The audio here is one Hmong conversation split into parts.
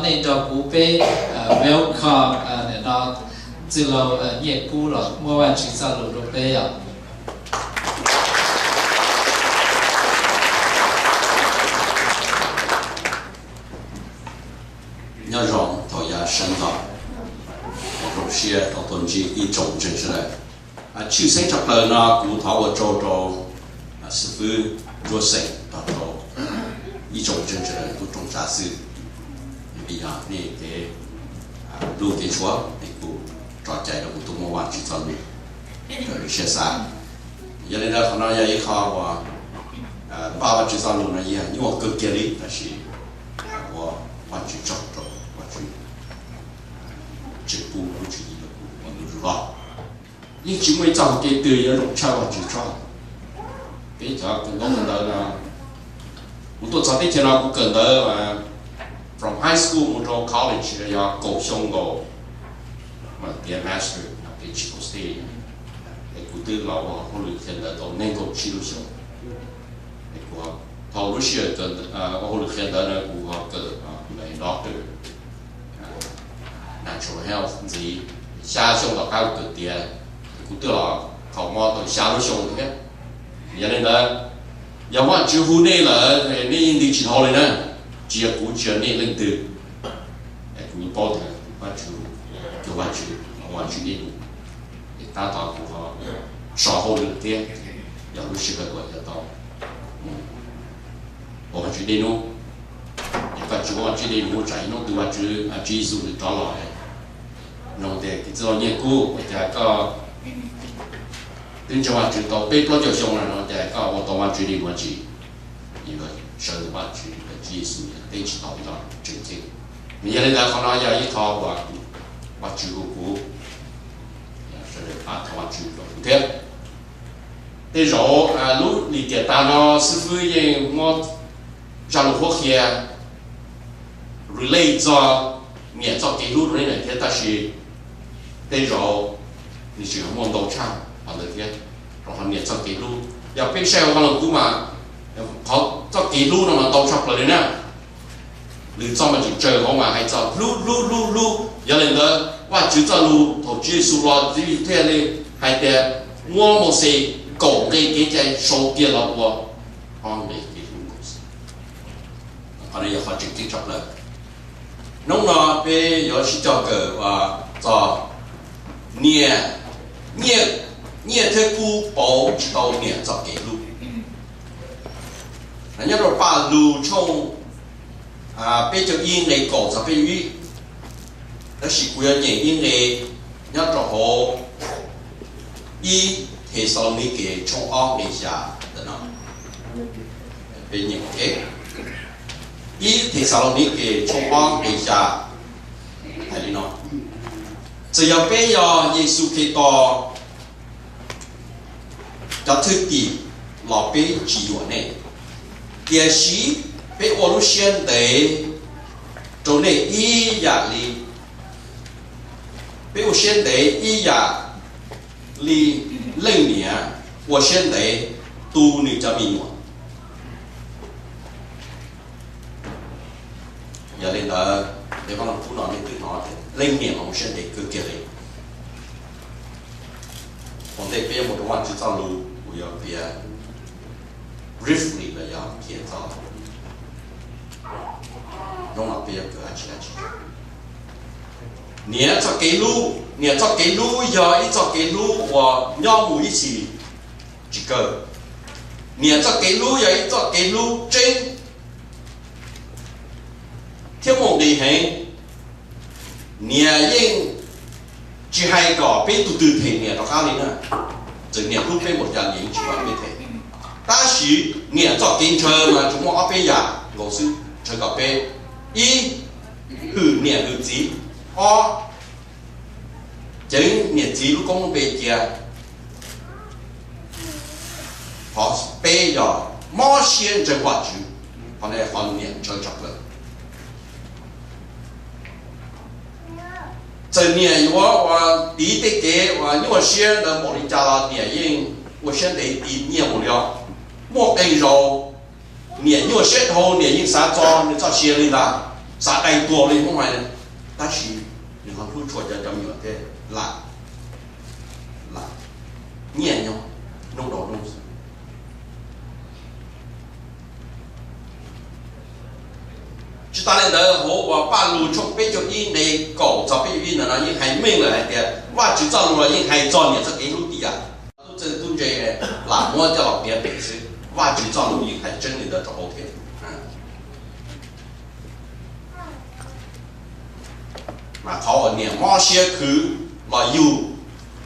Nrog kuv peb welcome nim no Txwj Laug Nyiaj Kub los muab Vajtswv txoj lus rau peb os. Nyob zoo thaum yav sawv ntxov, zoo siab tau tuaj ntsib ib tsoom ntseeg sawv daws. Tshwj xeeb tshaj plaws no kuv thov ua tsaug rau xib fwb Ntsuab Xeem, rau ib tsoom ntseeg sawv daws tub rooj tsav xwb. Vim yog nej kev hlub kev tshua, nej kuj tso cai rau kuv tuaj muab Vajtswv txoj lus raws li siab xav. Yog li ntawd qhov no yog ib qho uas npaj Vajtswv txoj lus no yog nyuaj kawg kiag li, tab sis ua Vajtswv tsaug rau Vajtswv tseem pub lub tswv yim rau kuv ua ntu zus los. Yeej tsis muaj ib txoj hau kev twg yuav zoo tshaj Vajtswv tsaug. Peb cov kawm ntaub kawm ntawv no, kuv tuaj txog teb chaws no kuv kawm ntawv from high school mus rau college yog kaum xyoo nkaus mas tiav master no peb tsis kaum stage. Es kuv twb los ua hauj lwm qhia ntawv tau nees nkaum tsib lub xyoo. Es kuv thaum lub sij hawm ua hauj lwm qhia ntawv na kuv ho kawm doctor natural health ntxiv, xya xyoo tom qab kuv kawm tiav. Kuv twb los thaum mo tau xya lub xyoo thiab. Yog li ntawd, yog Vajtswv hu nej lawm nej yeej nti tsis dhau li na, tsis yog kuv tsis yog nej leej twg. Es kuv yeej paub tias Vajtswv, cuag Vajtswv, Vajtswv ib mus, es tab tom kuv ho so hauj lwm thiab, yog lub sij hawm uas yuav tau mus ua Vajtswv dej nub. Es koj tsis ua Vajtswv dej nub tsam ib hnub twg Vajtswv, Tswv Yexus nws rov los, no tias kev txwj laug Nyiaj Kub, ua cas koj twb ntseeg Vajtswv tau peb plaub caug xyoo no, no cas koj ua tau Vajtswv dej nub tsis? Sawv ntxov Vajtswv, Tswv Yexus teb tsis tau cov tseem ceeb. Yog li ntawd qhov no yog ib qho uas Vajtswv hu kuv, sawv daws pab thov Vajtswv rau kuv thiab. Tej zaum lub lim tiam tas no xib fwb yeej muab zaj lus qhuab qhia relate txog niam txoj kev hlub rau nej lawm thiab, tab sis tej zaum nws tseem muaj ntau tshaj qhov ntawd thiab. Rau qhov niam txoj kev hlub, yog peb saib hauv Vaj Lug Kub mas qhov txoj kev hlub no mas ntau tshaj plaws li na. Lwm txoj mas tseem tsawg hauv mas hais txog hlub hlub hlub hlub. Yog li ntawd Vajtswv txoj lus thaum Tswv Yexus los Tswv Yexus thiaj li hais tias muab Mauxes kaum nqe kev cai sau kiag los ua ob nqe kev hlub. Qhov no yog qhov tseem ceeb tshaj plaws. Hnub no peb yuav sib cog kawm txog niam, Nyiaj thiab Kub pauv tsis tau niam txoj kev hlub. Nyob rau Paj Lug tshooj peb caug ib nqe kaum txog peb caug ib, tab sis kuv yuav nyeem ib nqe nyob rau hauv ib Thexalaunikes tshooj ob nqe xya ntawm no. Peb nyeem, ib Thexalaunikes tshooj ob nqe xya hais li no: Txawm yog peb yog Yexus Khetos cov thwj tim los peb tsis yuam nej, tiam sis peb ua lub siab ntev rau nej ib yam li, peb ua siab ntev ib yam li leej niam ua siab ntev tu nws cov me nyuam. Yog li ntawd, nqe Vaj Lug Kub no nej twb hnov tias leej niam mas ua siab ntev kawg kiag li. Ua ntej peb yuav mus rau Vajtswv txoj lus, kuv yuav piav briefly los yog qhia txog hnub no peb yuav kawm dab tsi dab tsi. Niam txoj kev hlub, niam txoj kev hlub yog ib txoj kev hlub uas nyob mus ib txhis tsis kawg. Niam txoj kev hlub yog ib txoj kev hlub tseeb thiab muaj nqis heev. Niam yeej tsis hais kom peb tus twg them niam rov qab li na. Txawm niam hlub peb npaum cas niam yeej tsis kom peb them. Tab sis niam txoj kev ntshaw mas tsuas muaj ob peb yam nkaus xwb ntshaw kom peb: ib, hwm niam hwm txiv; ob, ceev niam txiv lub koob lub npe cia; qhov peb yog mob siab ntseeg Vajtswv. Qhov no qhov niam ntshaw tshaj plaws. Txawm niam yuav ua tiv tej kev uas nyuaj siab ntawd npaum li cas los niam yeej ua siab ntev tiv nyiaj mus li os. Muaj qee zaus niam nyuaj siab dhau niam yeej xav txo nws txoj sia li ntag. xav dai tuag li Hmoob hais, tab sis nws ho hlub tshua cov cov me nyuam thiab, lam, lam nyiaj nyob, hnub dhau hnub xwb. Tsis tas li ntawd, hauv uas Paj Lug tshooj peb caug ib nqe kaum txog peb caug ib ntawd no yeej hais meej lawm hais tias Vajtswv txoj lus los yeej hais txog niam txoj kev hlub tib yam. Tub txawj tub ntse lam muab coj los piav pem xwb, Vajtswv txoj lus yeej hais tseeb li ntawd rau hauv thiab. Mas qhov uas niam mob siab khwv los yug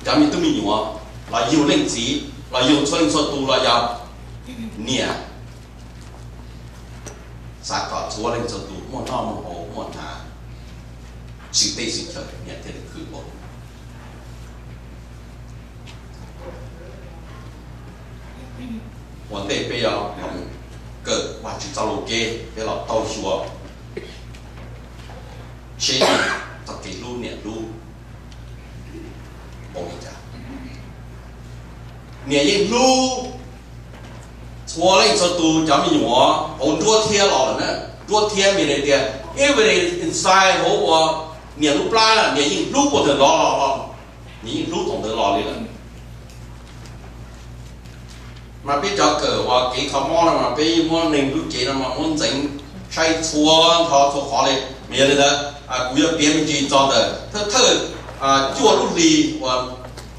cov me tub me nyuam, los yug leej txiv, los yug txhua leej txhua tus los yog niam xav kom txhua leej txhua tus muaj noj muaj haus muaj hnav, xwm teb xwm chaw niam thiaj li khwv npaum. Ua ntej peb yuav los kawm Vajtswv txoj lus ke, peb los taug xyuas seb txoj kev hlub niam hlub npaum li cas. Niam yeej hlub txhua leej txhua tus cov me nyuam hauv nruab thiab los lawm na. Nruab thiab means tias every inside hauv uas niam lub plab, niam yeej hlub puag thaum ntawd los, niam yeej hlub thaum ntawd los li lawm. Mas peb cov kawm uas kev kho mob no mas peb muab neeg lub cev no mas muab ntxeev saib txhua nrho txhua qhov li. Mas yog li ntawd, kuv yuav piav me ntsis txog ntawm thawj thawj cuaj lub hli uas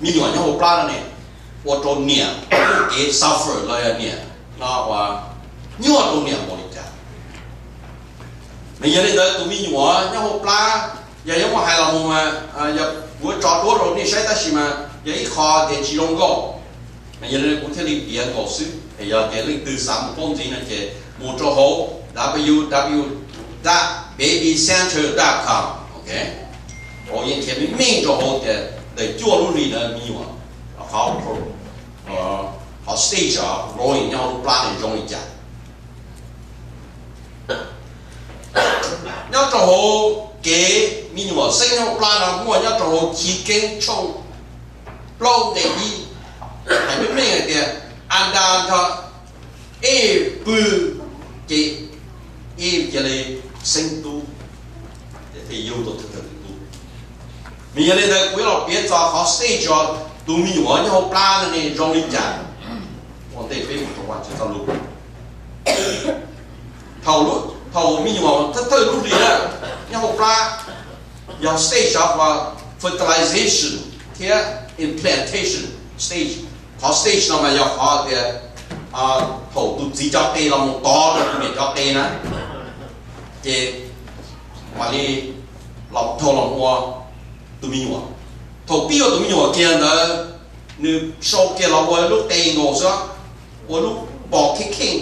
me nyuam nyob hauv plab no ne, ua rau niam muaj kev suffer los yog niam no uas nyuaj rau niam npaum li cas. Mas yog li ntawd tus me nyuam nyob hauv plab, yog yuav muab hais los mus mas, yog kuv tso duab rau nej saib tab sis mas yog ib qho tias tsis zoo nkauj. Mas yog li kuv thiaj li piav nkaus xwb, es yog tias leej twg xav mus paub ntxiv no ces mus rau hauv w w w dot baby center dot com, ok. Hauv yeej qhia meej meej rau hauv tias ntawm cuaj lub hlis ntawd me nyuam qhov, qhov stage growing nyob hauv plab ne zoo li cas. Nyob rau hauv kev me nyuam xeeb nyob hauv plab no muaj nyob rau hauv Chiv Keeb tshooj plaub nqe ib, hais meej meej hais tias Adas nrog Ev pw, ces Ev cia li xeeb tub, ces thiaj yug tau thawj thawj tus tub. Mas yog li ntawd kuv yuav los piav txog qhov stage tus me nyuam nyob hauv plab no ne zoo li cas. Ua ntej peb mus rau Vajtswv txoj lus. Thaum, thaum me nyuam thawj thawj lub hlis na, nyob hauv plab, yog stage of fertilization thiab implantation stage. Qhov stage no mas yog qhov tias thaum tus txiv cov qe los mus tod rau tus niam cov qe na, ces mam li los dhau los ua tus me nyuam. Thaum pib ua tus me nyuam kiag ntawd, nws sau kiag los ua lub qe nkaus xwb, ua lub pos kheej kheej.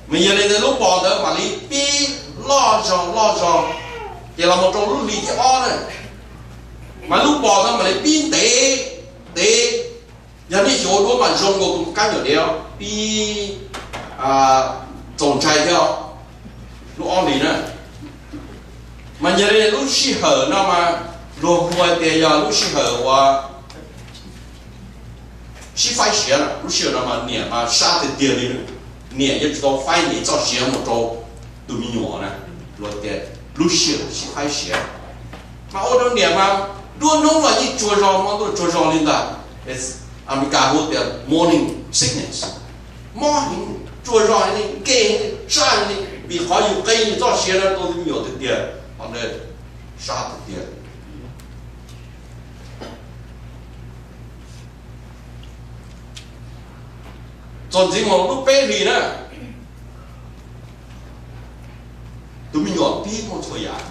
Mas yog li ntawd lub pos ntawd mam li pib loj zog loj zog, ces los mus rau lub hli thib ob na, mas lub pos ntawd mam li pib ntev ntev. Yog nej xyuas duab mas zoo nkaus tus kab nyuam dev, pib txaus ntshai thiab. Lub ob hlis na, mas yog li lub sij hawm no mas luag hu tias yog lub sij hawm uas sib faib siav. Lub sij hawm no mas niam mas sab tiag tiag li, niam yuav tsum tau faib niam txoj sia mus rau tus me nyuam na. Luag tias lub sij hawm sib faib siav, mas ua rau niam mas nruab hnub los yeej tsaug zog, mob ntuj tsaug zog li ntag. Amelikas hu tias morning sickness, mob heev, tsaug zog heev li, nkeeg heev li, sab heev li, vim qhov yus qe yus txoj sia rau tus me nyuam tiag tiag, qhov ntawd sab tiag tiag. Txog ntxiv mus lub peb hlis na, tus me nyuam pib muaj txhua yam,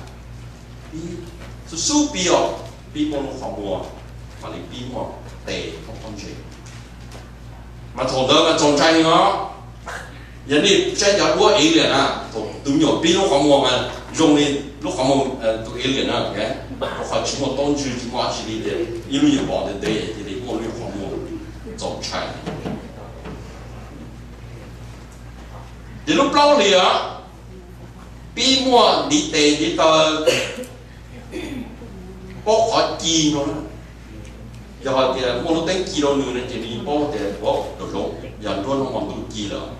pib xub xub pib os, pib muaj lub qhov muag, mam li pib muaj tes muaj pob ntseg. Mas thaum ntawd mas txaus ntshai heev os. Yog nej saib cov duab alien na, thaum tus me nyuam pib lub qhov muag mas zoo li lub qhov muag tus alien na, rau qhov tsis muaj taub ntswg tsis muaj dab tsi li, ib lub nyuam pos ntev ntev cia li muaj lub qhov muag, txaus ntshai. Ces lub plaub hlis os, pib muaj ntiv tes ntiv taw, paub qhov ci no. Yog hais tias muaj lub teeb ci rau nws no ces nws paub tias ua tau zoo, yog nruab hnub hmo ntuj ci lawm.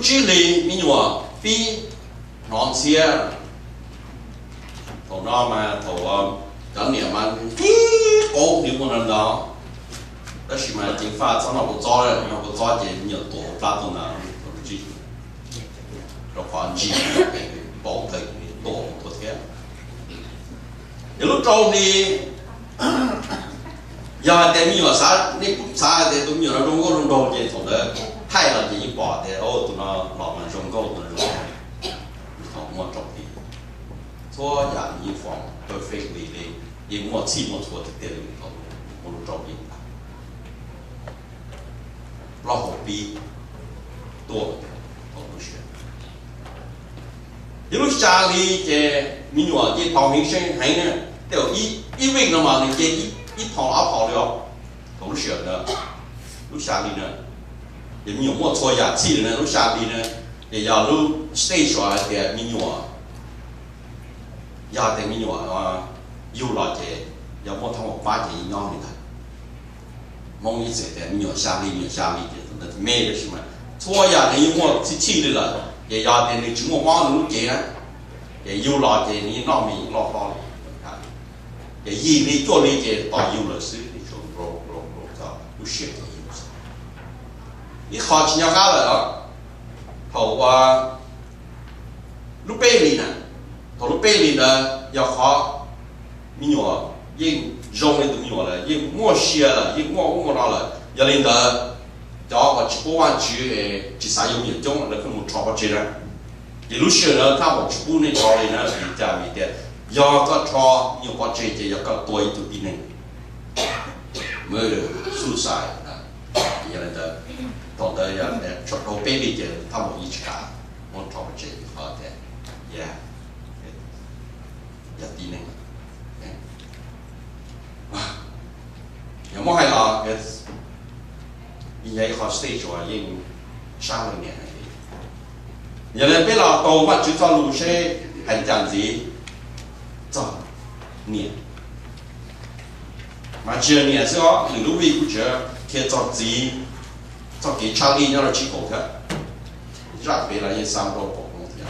Sib hlis me nyuam pib hnov ntxhiab. Thaum no mas thaum cov niam mas nqhis qaub nti ua no ntag, tab sis mas ceev faj txhob noj kua txob, noj kua txob ces me nyuam tuam hauv plab tuaj ntag. Rau qhov ntsis paub tawg tuam tuaj thiab. Ces lub rau hli, yog hais tias me nyuam xav, nej kuj xav hais tias tus me nyuam no zoo nkauj zoo nraug ces thaum ntawd thaij los ces yeej pom tias tus no los mas zoo nkauj, tus no zoo nkauj. Thaum muaj rau hli, txhua yam nws yeej form perfectly li, yeej muaj txhij muaj txhua tiag tiag li thaum muaj lub rau hli. Plaub hau pib tuaj thaum lub sij hawm. Yog lub xya hli ces me nyuam cia li phau heev heev na, tej zaum ib vij no mas nws cia ib phau ob phau li os. Thaum lub sij hawm ntawd, lub xya hli na, ces me nyuam muaj txhua yam txhij lawm na, lub xya hli na, ces yog lub stage uas hais tias me nyuam, yog tias me nyuam yug los ces yog muaj thaj maum pab ces yeej nyob li ntawd. Hmoob ib txwm tias me nyuam xya hli, me nyuam xya hli ces tus ntawd me, tab sis mas txhua yam nws yeej muaj txhij txhij li lawm, ces yog tias nws tsis muaj mob nws lub cev na, ces yug los ces nws yeej noj mis yeej loj hlob li. Ces yim hli cuaj hli ces tos yug lawm xwb, txog lub sij hawm ces yug xwb. Ib qho tsis nco qab lawm os, thaum uas lub peb hlis na, thaum lub peb hlis ntawd yog qhov me nyuam yeej zoo li tus me nyuam lawm, yeej muaj sia lawm, yeej muaj ub muaj no lawm. Yog li ntawd, cov uas tsis paub Vajtswv, tsis xav yuav me nyuam coob lawv kuj mus rho pov tseg na. Ces lub sij hawm ntawd thaj maum tsis pub nej rho li na, vim li cas? Vim tias yog koj rho me nyuam pov tseg ces yog koj tua ib tug tib neeg, murder, suicide. Yog li ntawd, thaum ntawd yog thaum peb hlis ces thaj maum yeej tsis kam muab rho pov tseg, qhov tias yog tib neeg. Yog muab hais los, yog ib qho stage uas yeej sab leej niam heev li. Yog li peb los tau Vajtswv txoj lus seb hais li cas ntxiv txog niam. Mas tsis yog niam xwb os, lwm lub vij kuj tseem qhia txog txiv txoj kev tshaj lij nyob rau tsib kaum thiab. Zaj pem los yeej xa rau pom no thiab.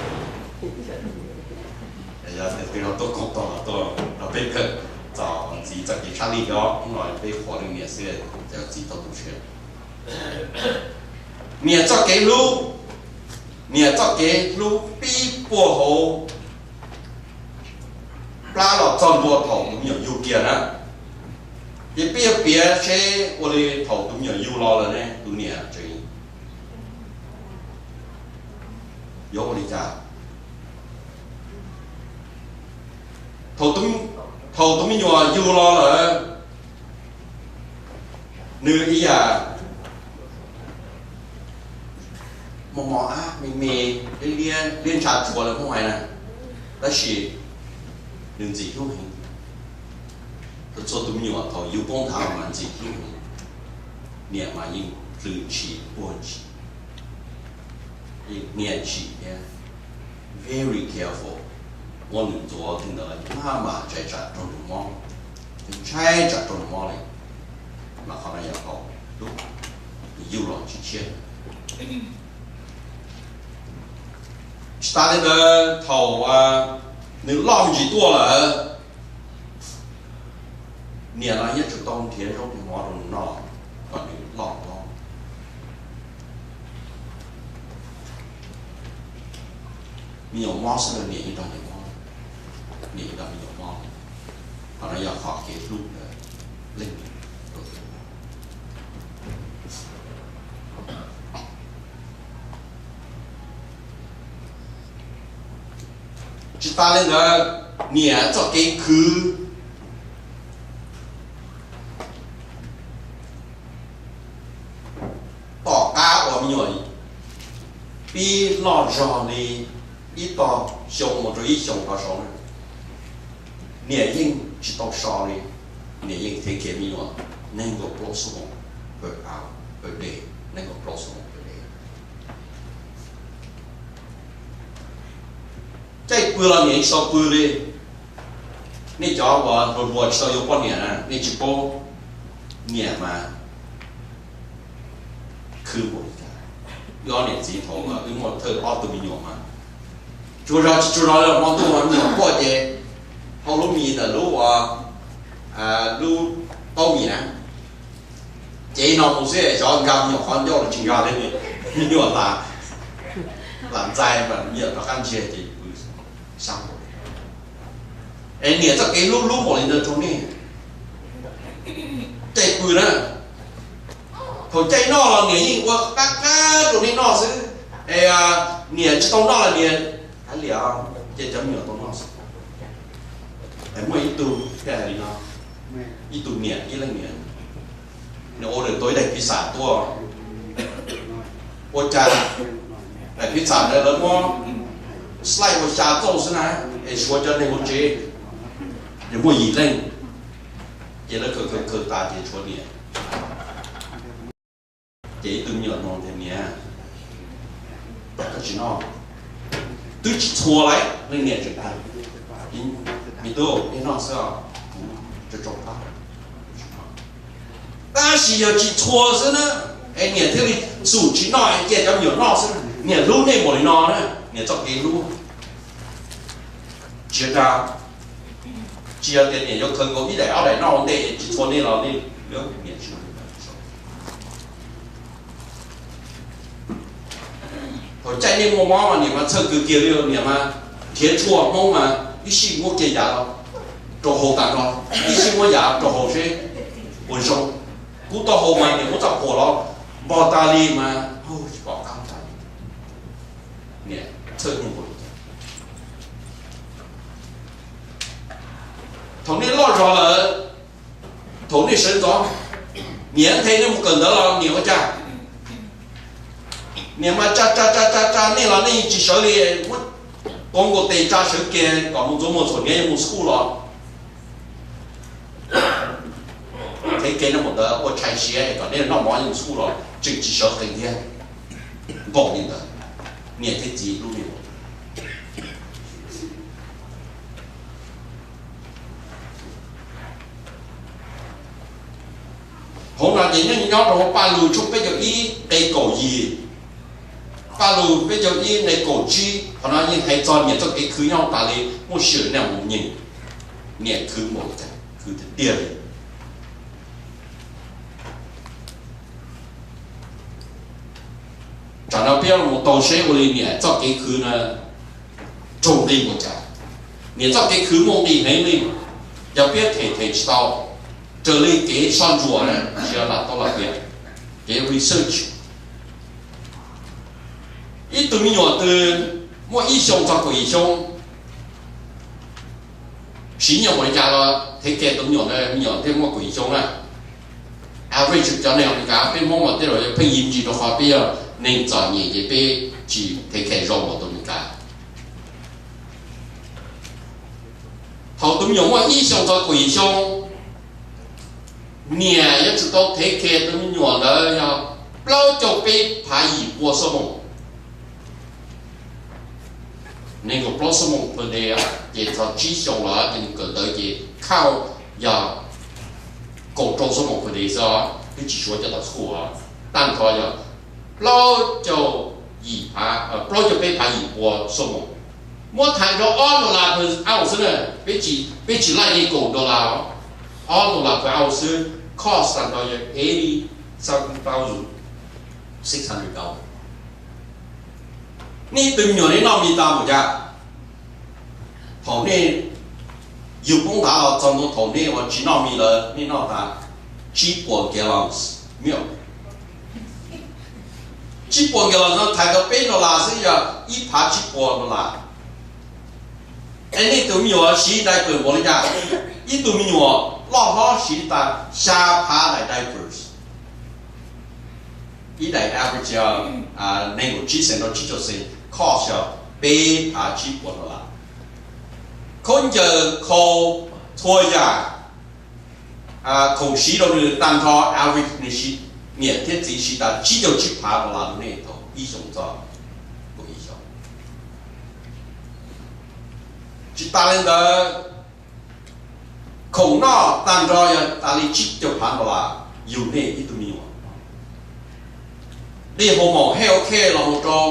Yog tias twg ho tuaj koom tau los tuaj nrog peb kawm txog txiv txoj kev tshaj lij thiab. Hnub no peb qhuas leej niam xwb, ces txiv tau tu siab. Niam txoj kev hlub, niam txoj kev hlub pib puag hauv plab los txog ntua thaum tus me nyuam yug kiag na. Ces peb yuav piav seb ua li thaum tus me nyuam yug los lawm ne tus niam tseem yuav ua li cas. Thaum tus me nyuam yug los lawm, nws ib yam mos mos ab me me, liab liab ntsha txhua li Hmoob hais na, tab sis nws ntxim hlub heev. Txhua tus me nyuam thaum yug poob nthav mas ntxim hlub heev, niam mas yeej plhws ntshis puag ntshis, yeej hnia ntshis thiab, very careful. Muab nws ntxuav tej ntawd maj mam ntshai tsam raug nws mob, ntshai tsam raug nws mob li. Mas qhov no yog thaum lub nws yug los tsis tshiab. Tsis tas li ntawd, thaum nws loj me ntsis tuaj lawm, niam no yeej tsum tau nrhiav zaub nrhiav mov rau nws noj kom nws loj hlob. Me nyuam mob xwb los niam yeej nrog niam mob, niam yeej nrog me nyuam mob. Qhov no yog qhov kev hlub ntawm leej niam rau tus. Tsis tas li ntawd, niam txoj kev khwv, tom qab uas me nyuam pib loj zog li ib tog xyoo mus rau ib xyoos tod saud na, niam yeej tsis tau so li. Niam yeej thev kiag me nyuam nees nkaum plaub xuab moos per hour, per day, nees nkaum plaub xuab moos per day. Caij pw los niam yeej so pw li. Nej cov uas hluas hluas tsis tau yuav poj niam na, nej tsis paub niam mas khwv npaum li cas. Wb ob niam txiv thaum wb muaj thawj ob tug me nyuam mas tsuas zog tsis tsuas zog li hmo ntuj me nyuam quaj ces hau lub mis ntawm lub, lub taub mis na, ces no mus xwb xyov nkag me nyuam qhov ncauj los tsis nkag li, me nyuam lam ntxais mas me nyuam rov qab ntsiag ces pw sab nraud. Es niam txoj kev hlub hlub npaum li ntawd rau nej, caij pw na. Thaum caij noj los niam yeej ua qab qab rau nej noj xwb. Es niam tsis tau noj los niam hais liam, ces cov me nyuam tau noj xwb. Es muaj ib tug thiaj hais li no, ib tug niam ib leej niam, nws order tau ib daim pizza tuaj, ua cas daim pizza ntawd lawv muab slice ua xya txauj xwb na, es tshuav cov neeg hauv tsev, nws muaj yim leej, ces lawv khaws khaws khaws tas ces tshuav niam. Ces ib tug me nyuam no tias niam, koj tsis noj, twb tsis txhua lauj. Leej niam tseem hais, me tub, nej noj xwb os, kuv tsaug tsaug plab. Tab sis yog tsis txhua xwb na, es niam thiaj li xum tsis noj es cia cov me nyuam noj xwb. Niam hlub nej npaum li no na, niam txoj kev hlub tsis, tsis yog tias niam yuav khaws nkaus ib daim ob daim noj ua ntej tsis txhua nej los nej, niam tsis Thaum caij nej muaj mob mas niam mas txhawj kawg kiag li, niam mas nrhiav tshuaj Hmoob mas ib sij muab kiag yav los rau haus tas nrho, ib sij muab yav rau haus seb puas zoo. Kub taub hau mas niam muab txoj phuam los npog tas li mas tsis pom qab tas li. Niam txhawj ua li cas. Thaum nej loj zog lawm, thaum nej sawv ntxov, niam nthe nej mus kawm ntawv los niam ua cas? Niam mas tsa tsa tsa tsa tsa nej los nej yeej tsis sawv li, muab tuav nkaus tes tsa sawv kiag kom mus ntxuav muag txhuam niam yuav mus school los. Qhib kev noj mus ntawd ua tshais siav kom nej noj mov mus school los tseem tsis sawv qees thiab. Npaum li ntawd, niam thiab txiv hlub nej. Hauv no ces nej nyob rau hauv Paj Lug tshooj peb caug ib nqe kaum yim, Paj Lug peb caug ib nqe kaum tsib, qhov no yeej hais txog niam txoj kev khwv nyob tas li, muaj sia neej mus nyeem, niam khwv npaum li cas, khwv tiag tiag li. Tsam no peb yuav mus taug seb ua li niam txoj kev khwv na raug nqi npaum cas. Niam txoj kev khwv muaj nqi heev li, yog peb them them tsis tau, raws li kev soj ntsuam na, tsis yog lam tau lam piav, kev research. Ib tug me nyuam twg muaj ib xyoo txog kaum yim xyoo, siv nyiaj npaum li cas los thev kiag tus me nyuam ntawd, me nyuam thiaj muaj kaum yim xyoo na. Average cov neeg Amelikas, peb Hmoob mas tej zaum yuav pheej yim ntsis rau qhov peb yog neeg txom nyem ces peb tsis thev kiag zoo npaum tus Amelikas. Thaum tus me nyuam muaj ib xyoo txog kaum yim xyoo, niam yuav tsum tau thev kiag tus me nyuam ntawd yog plaub caug peb phav yim pua xuab moos. Nees nkaum plaub xuab moos per day, ces txog tsib xyoo los ces nws kawm ntawv ces count yog kaum rau xuab moos per day xwb, twb tsis suav cov tau school. Tag nrho yog plaub caug yim phav, plaub caug peb phav yim pua xuab moos. Muab times rau ob dollar per hour xwb na, peb tsis, peb tsis laij li kaum dollar, ob dollar per hour xwb, cost tag nrho yog eighty seven thousand six hundred dollars. Nej tus me nyuam nej noj mis tas npaum cas? Thaum nej yug poob ntav los txog ntua thaum nej uas tsis noj mis lawm, nej noj tas tsib puas gallons milk. Tsib puas gallons no thaiv tau peb dollar xwb, yog ib phav tsib puas dollar. Es nej tus me nyuam siv diaper npaum li cas? Ib tug me nyuam loj hlob siv tas xya phav daim diapers. Ib daim average yog nees nkaum tsib xees rau tsib caug xees, cost yog peb phav tsib puas dollar. Khaub ncaws, khau, txhua yam khoom siv rau nws tag nrho average nws siv, niam thiab txiv siv tas tsib caug tsib phav dollar rau nej thaum ib xyoos txog kaum ib xyoos. Tsis tas li ntawd, khoom noj tag nrho yog tas li tsib caug phav dollar yug nej ib tug me nyuam. nqi hoo maum health care los mus rau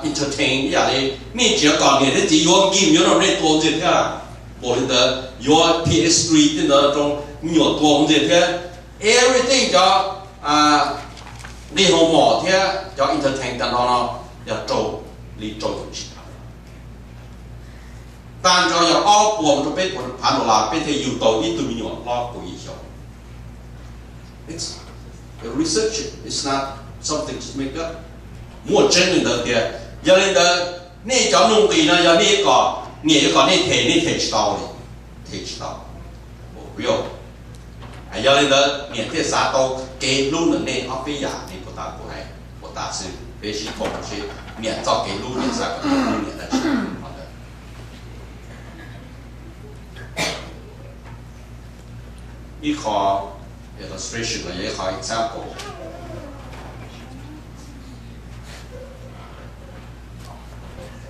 entertain ib yam li nej tsis yuav kom niam thiab txiv yuav game yuav rau nej tua ntxiag thiab. Npaum li ntawd yuav P S three tej ntawd rau me nyuam tua ntxiag thiab. Everything cov nqi hoo maum thiab cov entertain tas no no yog rau li rau caum tsib phav. Tag nrho yog ob puas mus rau peb puas phav dollar peb thiaj yug tau ib tug me nyuam hlob kaum yim xyoo. Research is not something just make up. Muaj tseeb li ntawd tiag. Yog li ntawd, nej cov nuj nqis no yog nej yuav kom niam yuav kom nej them, nej them tsis tau li. Them tsis tau. Real. Yog li ntawd niam thiaj xav tau kev hlub ntawm nej ob peb yam li puag ta kuv hais puag ta xwb, peb sib thooj sib, niam txoj kev hlub niam xav kom niam hlub niam dab tsi ntawd. Ib qho illustration los yog ib qho example.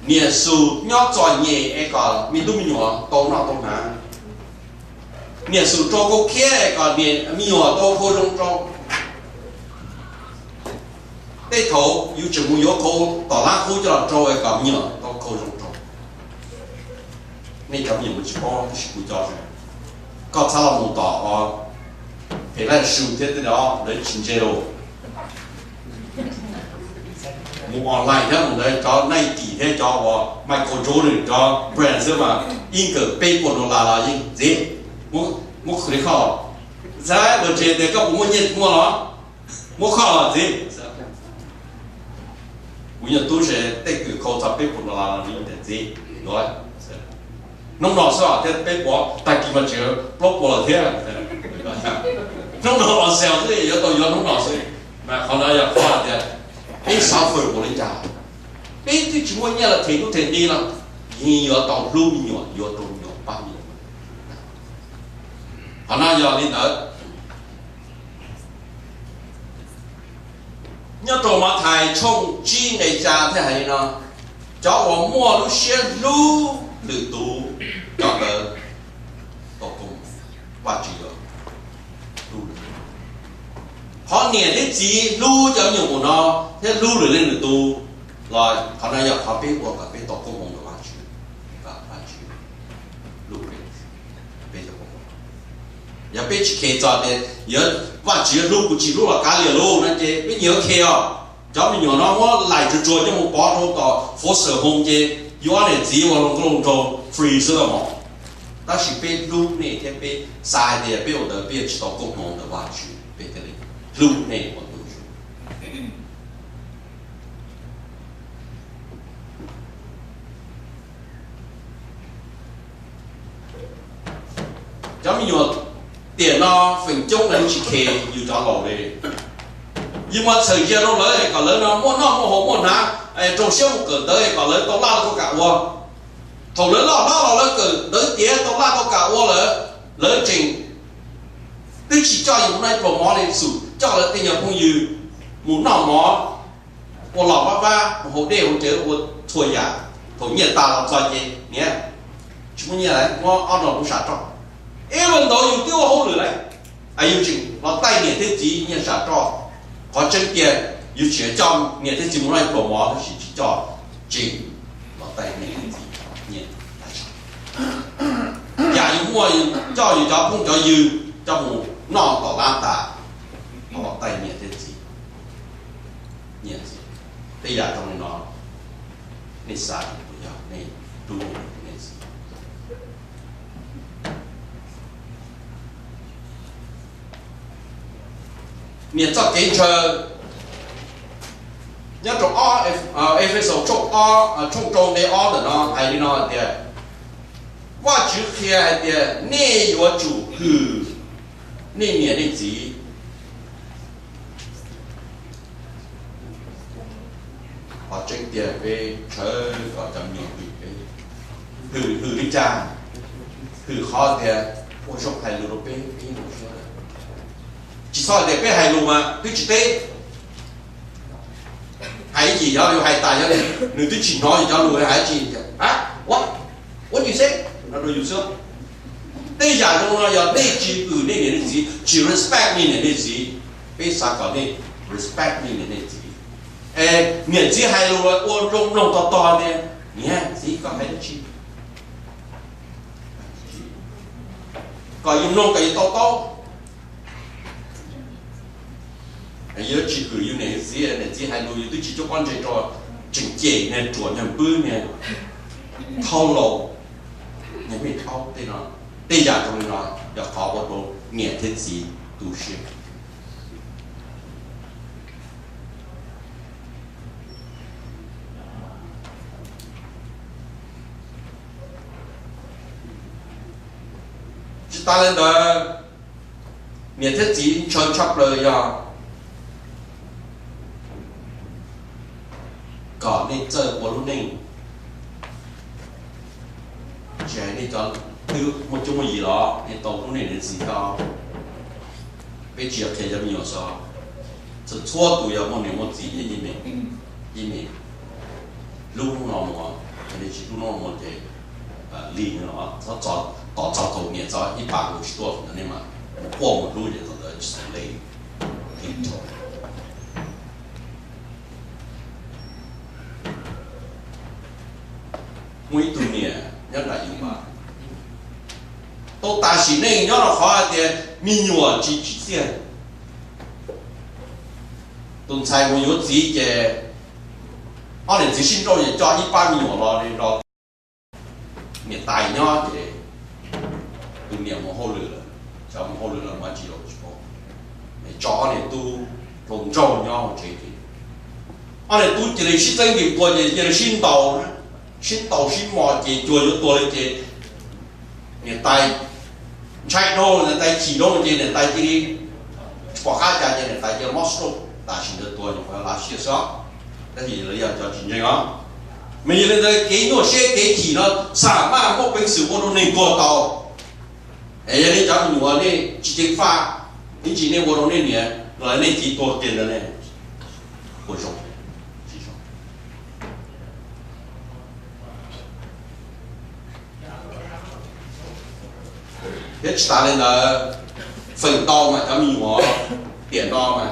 Niam xus nyob txom nyem es kom me tub me nyuam tau noj tau hnav. Niam xus rau khau khiab es kom me nyuam tau khau zoo rau. Tej thaum yus tseem mus yuav khau tom lab qub coj los rau es kom me nyuam tau khau zoo rau. Nej cov me nyuam mus tsis paub tab sis kuv cov, koj txhob los mus tom phem laj su thiab tej no lawv tsis ntse rau. Mus online thiab mus ntawd cov Nike thiab cov uas Michael Jordan cov brand xwb mas ib nkawm peb puas dollar los yeej ntxiv. Muab qhwv li kho, xav los ntse tias koj puas muaj nyiaj muaj los, muab kho los ntxiv. Kuv nyuam tub se tej kws khau txog peb puas dollar los yeej ntxiv. Hnub no xwb thiab peb puas, tag kis mas tseem plaub puas lawm thiab. Hnub no los sale xwb yuav tau yuav hnub no xwb. Mas qhov no yog qhov tias peb suffer npaum li cas, peb twb tsis muaj nyiaj los them tub them nqi los yeej yuav tau hlub me nyuam, yuav rau me nyuam pab me nyuam. Qhov no yog li ntawd. Nyob rau Mathais tshooj tsib nqe xya thiaj hais li no, cov uas muaj lub siab hlub lwm tus, cov ntawd tau koob, Vajtswv yuav hlub. Qhov niam thiab txiv hlub cov me nyuam mus no thiab hlub lwm leej lwm tus los qhov no yog qhov peb ua kom peb tau koob hmoov rau Vajtswv, kom Vajtswv hlub peb. Yog peb tsis khes txog tias yog Vajtswv hlub kuv tsis hlub los kav liam lauj no ces peb nyias khes os. Cov me nyuam no muab laim tsuag tsuag coj mus pov rau tom foster home ces yus ob niam txiv ua hluas nkauj hluas nraug free xwb los mas. Tab sis peb hlub nej thiab peb xav hais tias peb ua ntawd peb yuav tsis tau koob hmoov ntawm Vajtswv, peb thiaj li hlub nej ua ntu zus. Cov me nyuam tiam no feem coob lawv tsis khes yus cov laus li. Yus mas txhawm ntsia rau lawv kom lawv no muaj noj muaj haus muaj hnav, rau siab mus kawm ntawv kom lawv tau laj tau kam ua. Thaum lawv loj hlob los lawv kawm ntawv tiav tau laj tau kam ua lawm, lawv tseem twb tsis coj yus mus noj ib pluag mov li, xum coj lawv tej nyuag phooj ywg mus noj mov, ua los pab pab mus haus dej haus cawv ua txhua yam. Thaum nyiaj tas los txog ces niam, tsis muaj nyiaj lawm, muab ob no kuv sam roj. Ib ntawd yus twb ua hauj lwm lawm, yus tseem los taij niam thiab txiv nyiaj sam roj. Qhov tseeb tiag yus tseem coj niam thiab txiv mus noj ib pluag mov tab sis tsis coj tsev los taij niam thiab txiv nyiaj. Yam yus muaj, coj yus cov phooj cov ywg coj mus noj tom lab tas, los taij niam thiab txiv nyiaj ntxiv. Tej yam zoo li no, nej xav puas yog nej tub nej txiv? Niam txoj kev ntshaw nyob rau Efexus tshooj rau nqe ob ntawm no hais li no hais tias, Vajtswv qhia hais tias nej yuav tsum hwm nej niam nej txiv. Qhov tseeb tiag peb tshawb kom cov me nyuam hwm peb. Hwm, hwm li cas? Hwm qhov tias ua zoo hais lus rau peb, peb zoo siab. Tsis txhob hais tias peb hais lus mas twb tsis teb. Hais ib chim yog yus hais tas yog nws twb tsis hnov yus cov lus hais ib chim tias, a, ua, ua yus xwb no rau yus xwb. Tej yam zoo no yog nej tsis hwm nej niam nej txiv, tsis respect nej niam nej txiv. Peb xav kom nej respect nej niam nej txiv. Niam txiv hais lus los ua rau mloog tog tog tias, niam txiv koj hais dab tsi, kom yus mloog kom yus to taub. Yus tsis hwm yus niam yus txiv, niam txiv hais lus yus twb tsis cuab pob ntseg rau, tseem cem niag ruam niag npwb niag thauj laus, niag me thaub tej no. Tej yam zoo li no yog qhov ua rau niam thiab txiv tu siab. Tsis tas li ntawd, niam thiab txiv ntshaw tshaj plaws yog kom nej txawj ua lub neej. Tsis hais nej cov twb muaj cuab muaj yig los nej tau lub neej niam txiv tau. Peb tsis yog qhia cov me nyuam xwb, txhua txhua tus yog muaj niam muaj txiv yeej me, yeej me hlub hnub no mus, yog nej tsis hlub hnub no mus ces lig no txhob txog, tom txog thaum niam txog ib pab kuv tsis tuaj ntawd nej mas mus quaj mus hlub ces thaum ntawd tsis tau le. Muaj ib tug niam nyob nram yus mas tau tas sim neej nyob rau qhov hais tias me nyuam tsis tsim txiaj. Tus ntxhais mus yuav txiv ces ob niam txiv sib nrauj ces coj ib pab me nyuam los rau niam tais nyob ces tus niam mus hauj lwm lawm, cov mus hauj lwm lawm mas tsis los tsis paub, tso ob niam tub rau nraug nyob hauv tsev ces ob niam tub cia li sib txeeb nti npua ces cia li sib ntaus, sib ntaus sib mos ces cuag yuav tuag li ces niam tais ntshai dhau, niam tais chim dhau ces niam tais cia li tsis pom qab cas ces niam tais cia li mob stroke, tam sim ntawd tuag nyuam qhuav lav siab xwb os. Tab sis lawv yog cov tsis ntseeg os. Mas yog li ntawd kev nyuaj siab kev chim no xam maj muaj peev xwm ua rau neeg tuag tau. Es yog nej cov me nyuam nej tsis ceev faj, ib tsam nej ua rau nej niam los nej txiv tuag kiag ntawd ne, ua zoo tsis zoo. Thiab tsis tas li ntawd, feem ntau mas cov me nyuam tiam no mas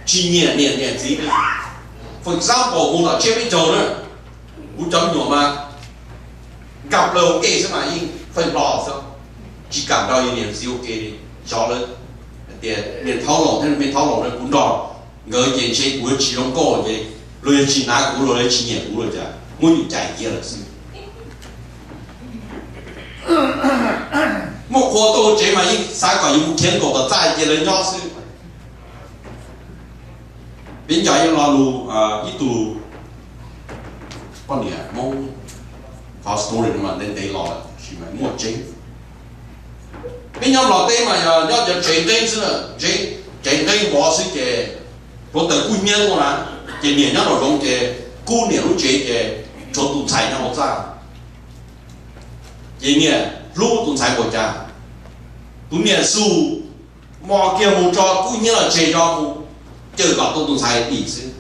tsis nyiam niam nyiam txiv li. For example, mus tom tsiab peb caug na, kuv cov me nyuam mas nkag plaws ua ke xwb mas yeej feem hlo xwb, tsis kam nrog yus niam txiv ua ke li. Xyov lawv tias niam thaub laus thiab me thaub laus na, kuv nrog nkawd ces ntshe kuv yuav tsis zoo nkauj ces luag yuav tsis hnav kuv, luag yuav tsis nyiam kuv los cas, muab yus cais kiag lawm xwb. Muaj qhua tuaj tsev mas yeej xav kom yus mus khiav nkaum tom txaj cia lawv nyob xwb. Peb nco ib lo lus, ib tug poj niam Hmoob, qhov story no mas ntev ntev los lawm tab sis mas muaj tseeb. Peb nyob Nplog teb mas yog nyob cov tsev nqeeb xwb, tsev nqeeb vov xwb ces hluav taws kub hnyiab tuaj na, ces niam nyob nraum zoov ces kub niam lub tsev ces tshuav tus ntxhais nyob hauv txaj. Ces niam hlub tus ntxhais npaum cas, tus niam xus mos kiag mus tso kub hnyiab los tseg tso mus cawm kom tau tus ntxhais dim xwb.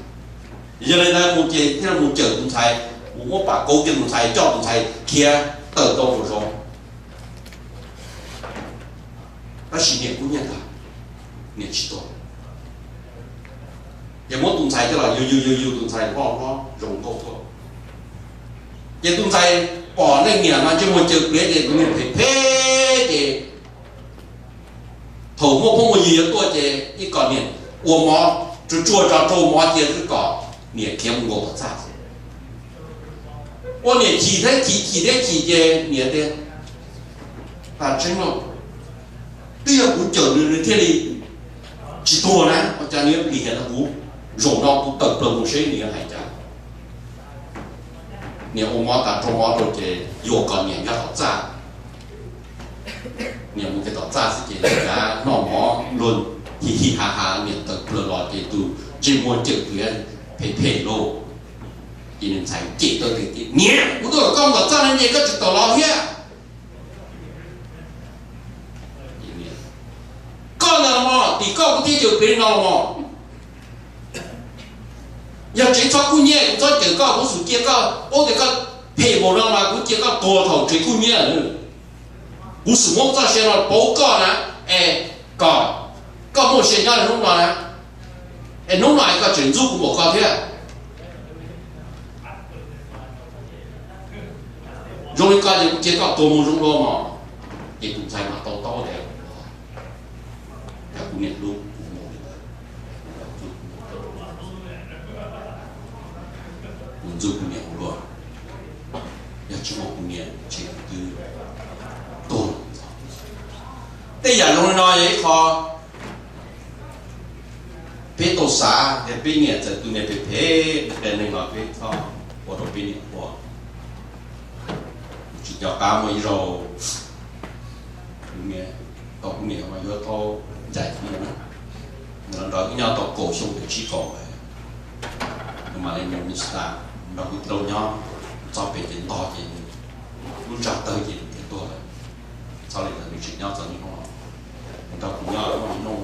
Yog li ntawd mus ces thiaj mus cawm tus ntxhais, mus muab pam kauv kiag tus ntxhais, coj tus ntxhais khiav tawm rau nraum zoov. Tab sis niam kub hnyiab ntag, niam tsis tuag. Ces muab tus ntxhais coj los yug yug yug yug tus ntxhais loj hlob zoo nkauj tuaj. Ces tus ntxhais pom leej niam mas ntsej muag cawm pliav ces tus niam phem phem ces thaum muaj phooj muaj ywg yuav tuaj ces ib kom niam ua mov tsuag tsuag tso rau mov cia xwb kom niam khiav mus nkaum tom txaj. Ua niam chim thiab chim chim thiab chim ces niam tias, tas tseeb lauj, twb yog kuv cawm nws nws thiaj li tsis tuag na, ua cas nws yuav dim hiam rau kuv? Zaum no kuv tawm plaws mus seb nws yuav hais cas. Niam ua mov tas rau mov rau ces yuam kom niam nyob tom txaj. Niam mus kiag tom txaj xwb ces lawv noj mov luag hi hi ha ha, niam tawm plaws los ces tus ntsej muag cawm pliav phem phem lauj. Ces niam ntxhais cem tau tias, niam, kuv tuaj kom koj mus tom txaj no ces koj tsis tawm los thiab. Koj ntag los mog, tim koj kuv thiaj cawm pliav li no los mog. Yog tsev txhob kub hnyiab kuv txhob cawm koj, kuv xum cia koj paub tias koj phem npaum no mas kuv cia koj tuag thaum tsev kub hnyiab. Kuv xum muab txoj sia no pauv koj na, es kom koj muaj sia nyob li hnub no na, es hnub no es koj tseem ntxub kuv npaum ko thiab. Zoo li koj ces kuv cia koj tuag mus zoo dua mog. Ces tus ntxhais mas tau taub tias, yog kuv niam hlub kuv mus li ntawd, kuv ntxub kuv niam ua luaj, yog tsis muaj kuv niam ces kuv twb tuag. Tej yam zoo li no yog ib qho peb tau xav tias peb niam txawm tus niam phem phem, peb qhia neeg los peb txhob ua rau peb niam ua. Tsis nco qab muaj ib zaug kuv niam, tau kuv niam mas yuav tau ncaim kuv niam na, nws los nrog wb nyob tau kaum xyoo, kaum tsib kaum, nws mam li mus Minnesota nrog kuv tij laug nyob, txog pem ces ntog ces nws lub ntsag tawg ces nws thiaj tuag lawm. Txog li ntawd nws tseem nyob txog niaj hnub no, nws nrog kuv nyob muaj ib hnub,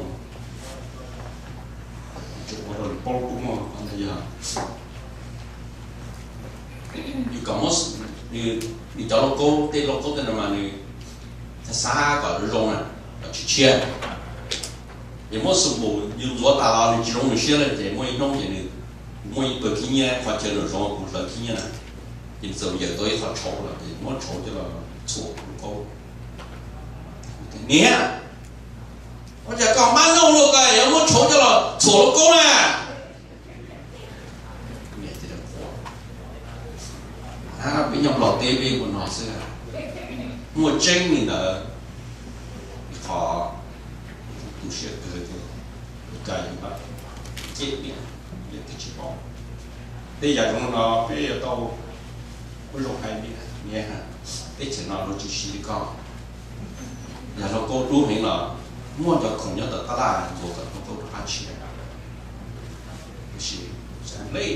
tseem ua rau nws paub kub muag ntag yog. Yus kom muab, nws cov lauj kaub, tej lauj kaub tej no mas nws xav kom zoo zoo na, kom tshiab tshiab. Ces muab xum mus yus ntxuav tas los nws tsis zoo nws siab lawm ces muaj ib hnub ces nws muaj ib pawg khib nyiab, qhov chaw nws zoo kuv hlawv khib nyiab na, ces nws txawm yawm tau ib qho tshauv los ces muab tshauv coj los txhuam lauj kaub. Niam, ua cas koj mab nyuj luaj koj yuav muab tshauv coj los txhuam lauj kaub na? Peb nyob Nplog teb peb ua no xwb, muaj tseeb li ntawd. Qhov tu siab kawg, ua cas yus mam cem niam, yus twb tsis paub. Tej yam zoo no peb yuav tau ua zoo hais niam, niam, teb chaws no luag tsis siv li koj. Yog lauj kaub dub heev los muaj cov khoom nyob tom tab laj ntxuav kom lauj kaub rov qab tshiab. Tiam sis lej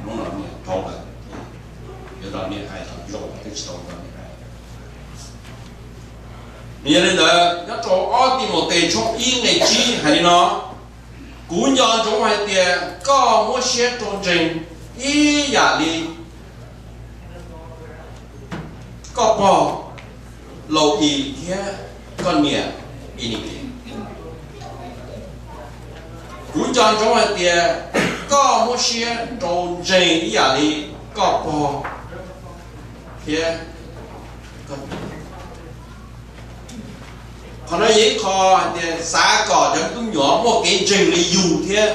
hnub no niam dhau lawm, yuav los niam hais tau zoo twb tsis tau los niam hais. Nws yog li ntawd nyob rau ob Timautes tshooj ib nqe tsib hais li no: Kuv nco ntsoov hais tias koj muab siab rau ntseeg ib yam li koj pog Lau-is thiab koj niam Enikes. Kuv nco ntsoov hais tias koj muab siab rau ntseeg ib yam li koj pog thiab koj niam. Qhov no yog ib qho hais tias xav kom cov me tub me nyuam muaj kev ntseeg li yus thiab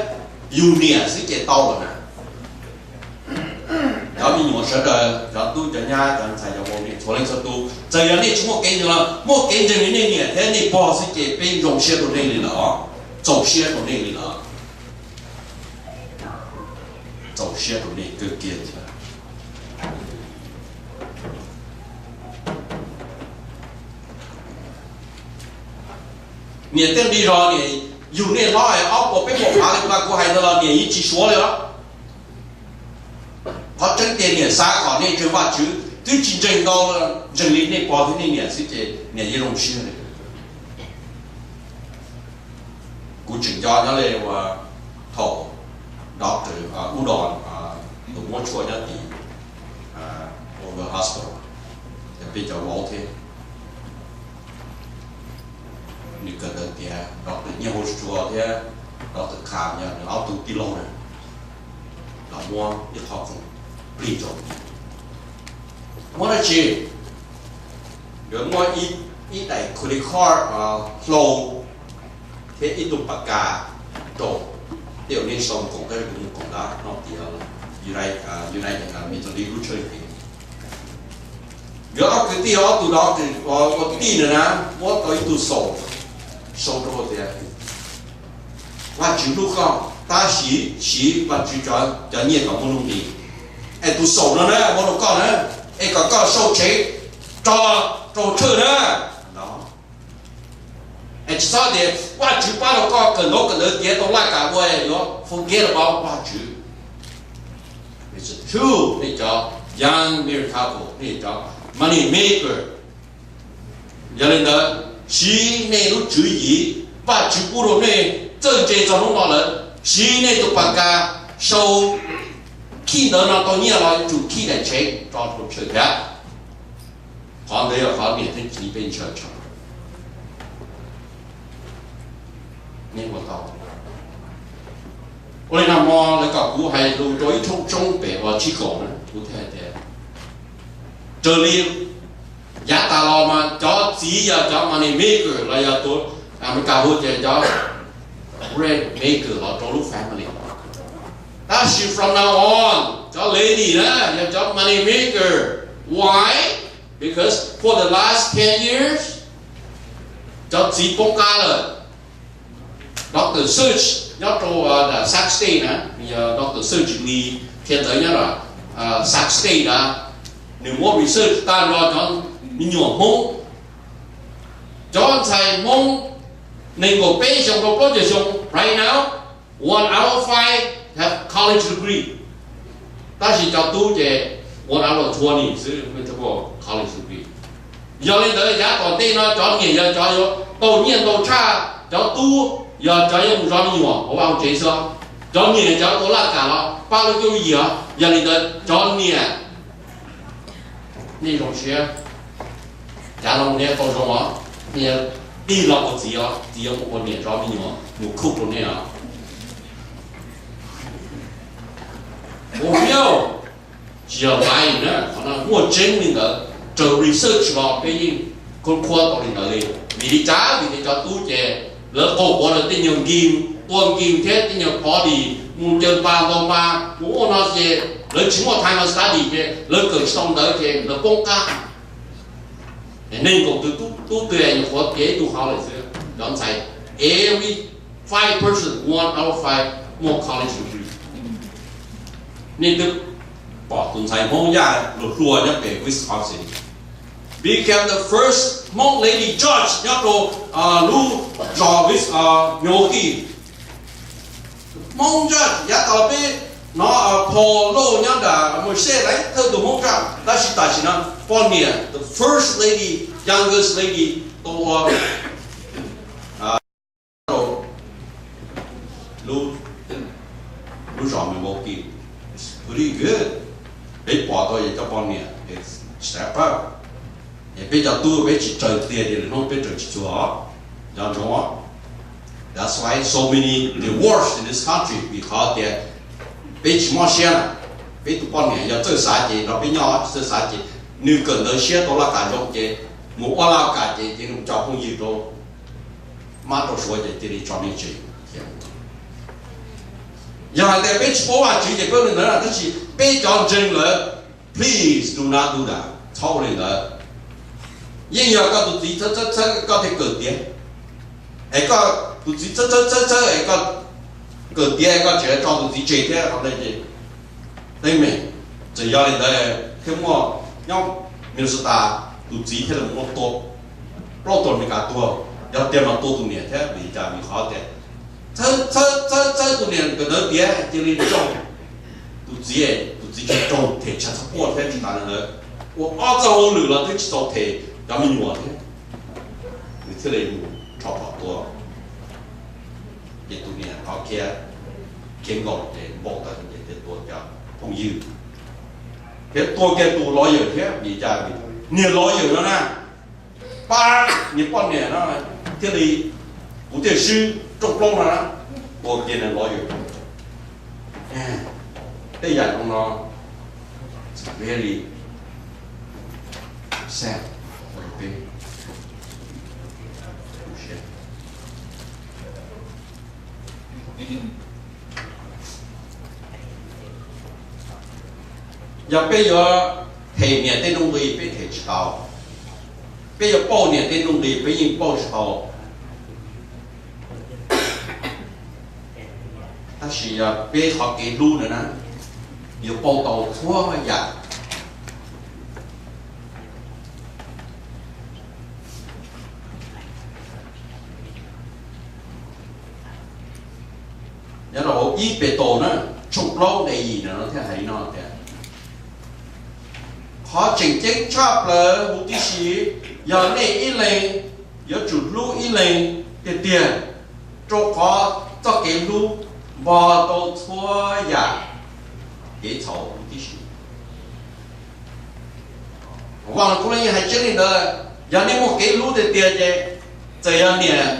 yus niam xwb ces tau lawm na. Cov me nyuam sawv daws, cov tub cov nyab, cov ntxhais cov vauv, nej txhua leej txhua tus, txawm yog nej tsis muaj kev ntseeg los muaj kev ntseeg li nej niam thiab nej pog xwb ces peb zoo siab rau nej li lawm, txaus siab rau nej li lawm, txaus siab rau nej kawg kiag li lawm. Niam thiaj li zog, niam yug nej hlob ob puas peb puas phav li mas kuv hais ntawd los niam yeej tsis suav li os. Qhov tseeb tiag niam xav kom nej ntseeg Vajtswv, twb tsis ntseeg ntau, ntseeg li nej pog thiab nej niam xwb ces niam yeej zoo siab li. Kuv tseem nco nyob li uas thaum doctor Ub Dos tus muab tshuaj nyob tim Over Hospital, ces peb cov vauv thiab nws kawm ntawv tiav, doctor Nyiaj Hauv Tsua thiab doctor Kham yog nws ob tug tij laug na, los muab ib qho khoom plig rau. Muab dab tsi? Nkawd muab ib daim credit card hlau thiab ib tug pas kas rau. Tej zaum nej sau koom tab sis kuv mus koom ntawv no tiav United Methodist lub tshawj kev. Nkawd ob kwv tij, ob tug doctor ua tij ntawd na, muab tau ib tug xaum sau rau tias, Vajtswv hlub koj, tab sis siv Vajtswv cov nyiaj kom muaj nuj nqis. Es tus xaum no na muab rau koj na, es kom koj sau tsev rau, rau tshawj na. Es tsis txhob tias Vajtswv pab rau koj kawm ntaub kawm ntawv tiav tau laj kam ua yuav forget about Vajtswv. It's true, nej cov young married couple, nej cov money maker, yog li ntawd siv nej lub tswv yim, Vajtswv pub rau nej txawj ntse txog hnub no lawm, siv nej tus pas kas sau, khij ntawv no tau nyiaj los yuav tsum khij daim tsev rau rau tshawj thiab. Qhov ntawd yog qhov niam thiab txiv peb ntshaw tshaj. Nej ua tau. Ua li nag hmo lawv kom kuv hais lus rau ib thooj tsoob pem uas Chicago na, kuv thiaj hais tias, Raws li yav tas los mas cov txiv yog cov money maker los yog tus Amelikas hu tias cov bread maker los rau lub family. Tab sis from now on cov lady na yog cov money maker. Why? Because for the last ten years cov txiv poob qab lawm. Doctor Search nyob rau Sac State na, yog Doctor Search li qhia ntawv nyob rau Sac State na, nws muab research tag nrho cov me nyuam Hmoob, cov ntxhais Hmoob nees nkaum peb xyoo rau plaub caug xyoo right now, one out of five have college degree. Tab sis cov tub ces one out of twenty xwb college degree. Yog li ntawd yav tom ntej no cov niam yog cov yuav tau nyiaj ntau tshaj cov tub, yog cov yuav mus zov me nyuam hauv vaj hauv tsev xwb. Cov niam yog cov tau laj kam los pab lub cuab lub yig os. Yog li ntawd cov niam, nej zoo siab, cav loo nej tau zoo os, nej tig los ua txiv os, txiv yuav mus ua niam zov me nyuam mus cook rau nej os. Ua phiab, tsis yog lie na, qhov no muaj tseeb li ntawd, raws research los peb yeej khub khuab tau li ntawd li. Vim li cas? Vim tias cov tub ces lawv qaug quav lawv tej nyuag nkim, tua nkim thiab tej nyuag pov dim, mus ncaws npas ntaus npas mus ua no ces lawv tsis muaj time study ces lawv kawm tsis tau ntawv ces lawv poob qab. Neeg nkaum tug tub twg nyuam qhuav tiav ib tug college xwb, cov ntxhais every five person, one out of five muaj college degree. Nej twb pom tus ntxhais Hmoob Yaj Luag Hluas nyob pem Wisconsin became the first Hmong lady judge nyob rau lub zos Milwaukee. Hmoob Judge yav tas los peb hnov Paul Lowe nyob nram Merced lawv thawj tus Hmoob Judge, tab sis tam sim no poj niam the first lady, youngest lady tau ua rau lub zos Milwaukee. Pretty good. Peb pom tau yog cov poj niam step up. Es peb cov tub peb tsis raws tiag tiag li hnub peb raws tsis txuag os. Nco ntsoov os. That's why so many divorce in this country, vim qhov tias peb tsis mob siab na. Peb tus poj niam yog txawj xav ces nrog peb nyob, tsis txawj xav ces nws kawm ntawv siab tau laj kam zoo ces mus ua laj kam ces cia li mus tso phooj ywg rau mab rau suav ces cia li tso nej tseg. Yog hais tias peb tsis paub Vajtswv ces peb ua li ntawd, tab sis peb cov ntseeg lawm, please do not do that, txhob ua li ntawd. Yeej yog koj tus txiv txhawb txhawb txhawb koj thiaj kawm tiav, es koj tus txiv txhawb txhawb txhawb txhawb es koj kawm tiav es koj tseem tso tus txiv tseg thiab qhov ntawd ces teeb meem. Txawm yog li ntawd thiab muaj nyob Minnesota tus txiv thiaj li muab tua, plaub tug Amelikas tuag, yog tiag mas tua tus niam thiab. Vim li cas? Vim qhov tias txhawb txhawb txhawb tus niam kawm ntawv tiav cia li raug tus txiv, tus txiv tseem raug them tshaj txog quaj thiab tsis tas li ntawd, ua ob txoj hauj lwm los twb tsis txaus them cov me nyuam thiab, nws thiaj li mus rho phom tua. Ces tus niam thov khiav, khiav nkaus ces npau taws ces thiaj tua cov phooj ywg thiab tua kiag tus lawyer thiab. Vim li cas? Niag lawyer no na, pab niag poj niam no thiaj li, kuv thiaj swb rooj plaub no na, tua kiag niag lawyer. Tej yam zoo no very sad. Yog peb yuav them niam tej nuj nqis peb them tsis tau, peb yuav pauj niam tej nuj nqis peb yeej pauj tsis tau. Tab sis yog peb qhov kev hlub ntawd na, yuav pauj tau txhua yam. Nyob rau hauv ib Petus na, tshooj plaub nqe yim no thiaj hais li no tias, qhov tseem ceeb tshaj plaws huv tib si, yog nej ib leeg yuav tsum hlub ib leeg tiag tiag, rau qhov txoj kev hlub npog tau txhua yam kev txhaum huv tib si. Vaj Lug Kub Leej yeej hais tseeb li ntawd, yog nej muaj kev hlub tiag tiag ces txawm yog niam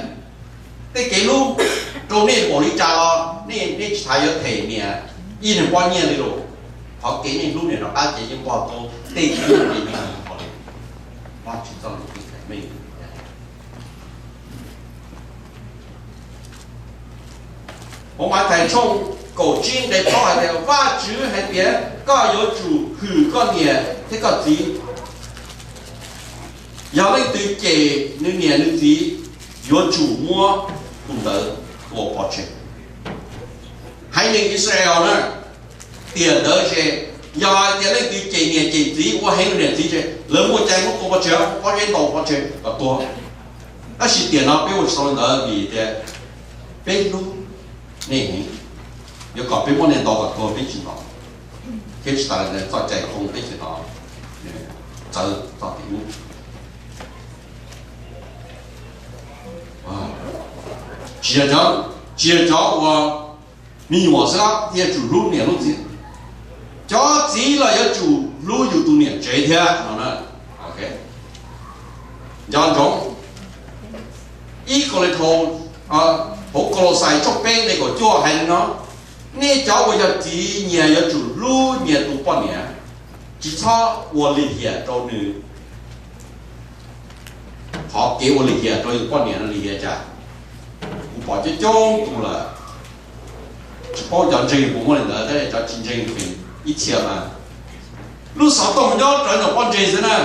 tej kev hlub rau nej npaum li cas los nej, nej tsis tas yuav them niam ib leeg pob nyiaj li lus. Qhov kev nej hlub niam rov qab ces yeej npog tau tej tub tej nyab hauv Vajtswv txoj lus txib haiv neeg. Hauv Mathais tshooj kaum tsib nqe plaub hais tias, Vajtswv hais tias, koj yuav tsum hwm koj niam thiab koj txiv. Yog leej twg cem nws niam nws txiv, yuav tsum muab tus ntawd tua pov tseg. Haiv neeg Israel na, tiam ntawd ces yog hais tias leej twg cem niam cem txiv, ua heev rau niam txiv ces lawv muaj cai muab tua pov tseg, pob zeb ntaus pov tseg kom tuag. Tab sis tiam no peb ua tsis tau li ntawd vim tias peb hlub nej heev. Yuav kom peb muab nej ntaus kom tuag peb tsis ntaus, thiab tsis tas li ntawd txoj cai qoo peb tsis ntaus, txawv txog tim ub. Tsis yog, tsis yog cov uas me nyuam xwb thiaj yuav tsum hlub niam hlub txiv. Cov txiv los yuav tsum hlub yus tus niam tsev thiab no. Nco ntsoov, ib Kos Lis, hauv Kolauxais tshooj peb nqe kaum cuaj hais li no, nej cov uas yog txiv nyias yuav tsum hlub nyias tus poj niam, tsis txhob ua lim hiam rau nws. Qhov kev ua lim hiam rau yus poj niam no lim hiam cas? Kuv pom coob coob tus lawm, tsis paub cov ntseeg puas muaj li ntawd, tab sis cov tsis ntseeg feem ib txhia mas lub xov tooj nyob rawv ntawm poj ntseeg xwb na,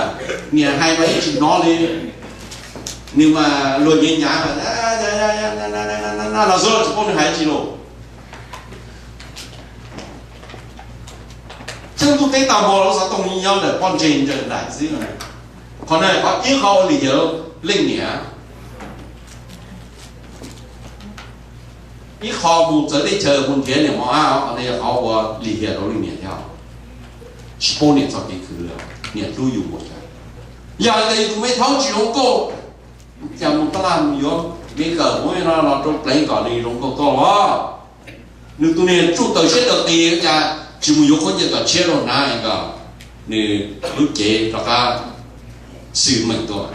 niam hais mas yeej tsis hnov li, nws mas luag nyiav nyiav mas no xwb tsis paub nws hais tsi lauj. Txheej ntuj teb tag hmo lub xov tooj nyob ntawm poj ntseeg ntawm nraim xwb. Qhov no qhov ib qho ua lim hiam leej niam. Ib qho mus txawv teb chaws mus nrhiav niam mos ab, qhov no yog qhov ua lim hiam rau leej niam thiab. Tsis paub niam txoj kev khwv, niam hlub yus npaum cas. Yog hais tias yus tus me thaub tsis zoo nkauj, cas mus tab laj mus yuav me kawm muab no los rau pleev kom nws zoo nkauj tuaj los? Nws tus niam tsuj tawm siab tawm qis cas tsis mus yuav khaub ncaws tom tshiab rau hnav kom nws lub cev rov qab xwm meem tuaj.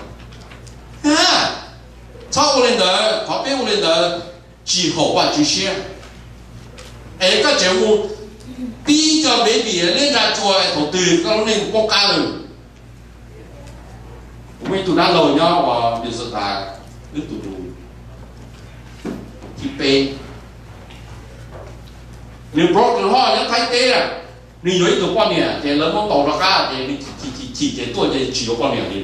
Txhob ua li ntawd, qhov peb ua li ntawd tsis haum Vajtswv siab. Es koj tseem mus pib cov baby liab ntsa tsua es thaum twg koj lub neej paub qab lawm. Kuv muaj ib tug dab laug nyob uas Minnesota, wb tus thib peb, nws broken heart nyob Thaib teb na, nws yuav ib tug poj niam ces lawv muab ntaus rov qab ces nws chim chim chim ces tuaj ces tsis yuav poj niam li.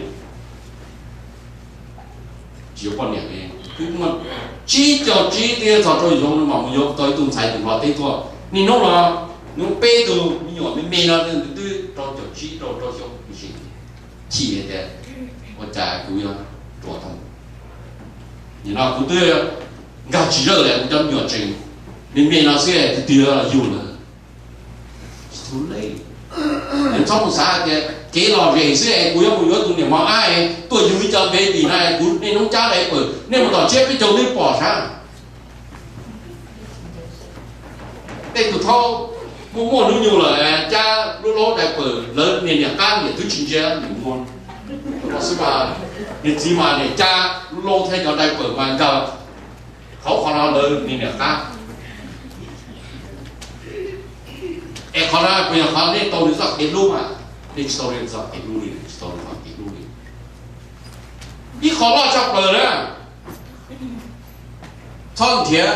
Tsis yuav poj niam li. Twb muaj tsib caug tsib thiab txog rau xyoo no mas mus yuav tau ib tug ntxhais tus Nplog teb tuaj. Niaj hnub no nws peb tug me nyuam me me no nws twb rau caum tsib rau rau xyoo. Chim tias ua cas kuv yuav ruam tau. Nim no kuv twb nkag tsis zawj li, kuv cov me nyuam tseem me me no xwb twb twb yug lawm. Too late. Txhob mus xav tias kev lom zem xwb es kuv yuav mus yuav tus niam mos ab es tuaj yug ib co baby no es kuv niaj hnub cab diaper, nej mus tom tshiab peb caug nej pom sab. Tej tus thaub muaj muaj hnub nyoog lawm cab lub laub diaper lawv niag niam qab niam twb tsis ntsia niam muag. Xwb mas niag txiv mas niam cab lub laub thiab cov diaper mas nkag hauv qhov no lawv niag niam qab. Es qhov no puas yog qhov nej tau nws txoj kev hlub mas? Nej tsis tau nws txoj kev hlub li, tsis tau nws txoj kev hlub li. Ib qho loj tshaj plaws na, txhob nrhiav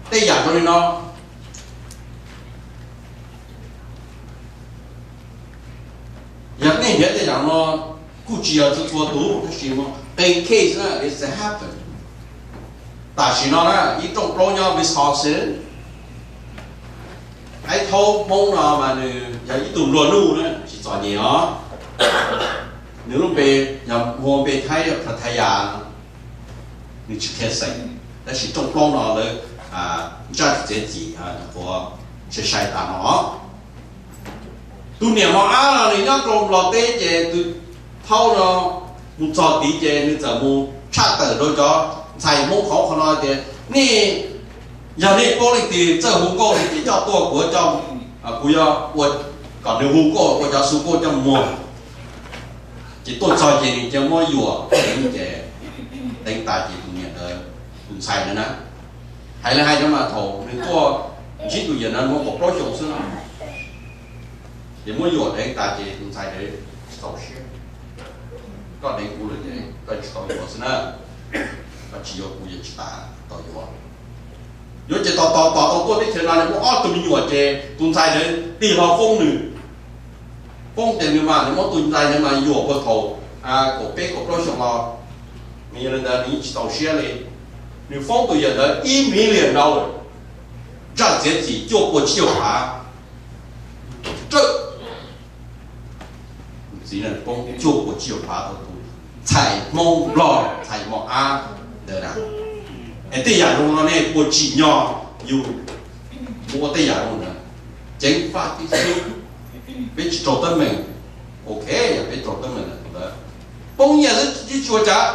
tej yam zoo li no. Yog nej nrhiav tej yam no kuj tsis yog txhua txhua tus, tab sis qee case na, it's happen. Tam sim no na ib rooj plaub nyob Wisconsin, ib thaub Hmoob no mas nws yog ib tug nplua nuj na, tsis txom nyem os. Nws lub npe yog hu npe Thaib Pattaya, nws tsis qhia xeem, tab sis rooj plaub no lawv ntsaj txiav txim qhuav sai sai tas no. Tus niam mos ab no nws nyob rau Nplog teb ces tus thaub no mus txog tid ces nws txawm mus tshaj tawm rau cov ntxhais Hmoob hauv qhov no tias, nej, yog nej paub leej twg txawj hu nkauj ces coj tuaj kuv, kuv yuav ua kom nws hu nkauj ua cov xu nkauj coj muag. Ces tuaj txog ces nws cia muab yuam teev ces teev tas ces tus niam ntawd, tus ntxhais ntawd na, hais li hais no mas thaum nws tuaj ntsib tus yawm ntawd muaj kaum plaub xyoos xwb no, Ces muab yuam deev tas ces tus ntxhais deev tsis txaus siab. Koj deev kuv lawm ces koj tsis tau yuav xwb na. Koj tsis yuav kuv yuav tsis tas tau yuav. Yuav ces tos tos tos tau tuaj teb chaws no nws muaj ob tug me nyuam ces tus ntxhais ntawd tig los foob nws. Foob tias nws mas nws muab tus ntxhais ntawd mas yuam puag thaum kaum peb kaum plaub xyoo los. Nws yog li ntawd nws yeej tsis txaus siab li. Nws foob tus yawm ntawd ib million dollar, zaj txiav txim cuaj puas tsib caug phav. Txawm txiv neej poob cuaj puas tsib caug phav tau tus ntxhais Hmoob Nplog ntxhais mos ab ntawd na. Es tej yam zoo no nej puas tsim nyog yus mus ua tej yam zoo ntawd? Ceev faj tib si, peb tsis raug teeb meem. Ok, yog peb raug teeb meem ntawd, poob nyiaj xwb tsis ua cas,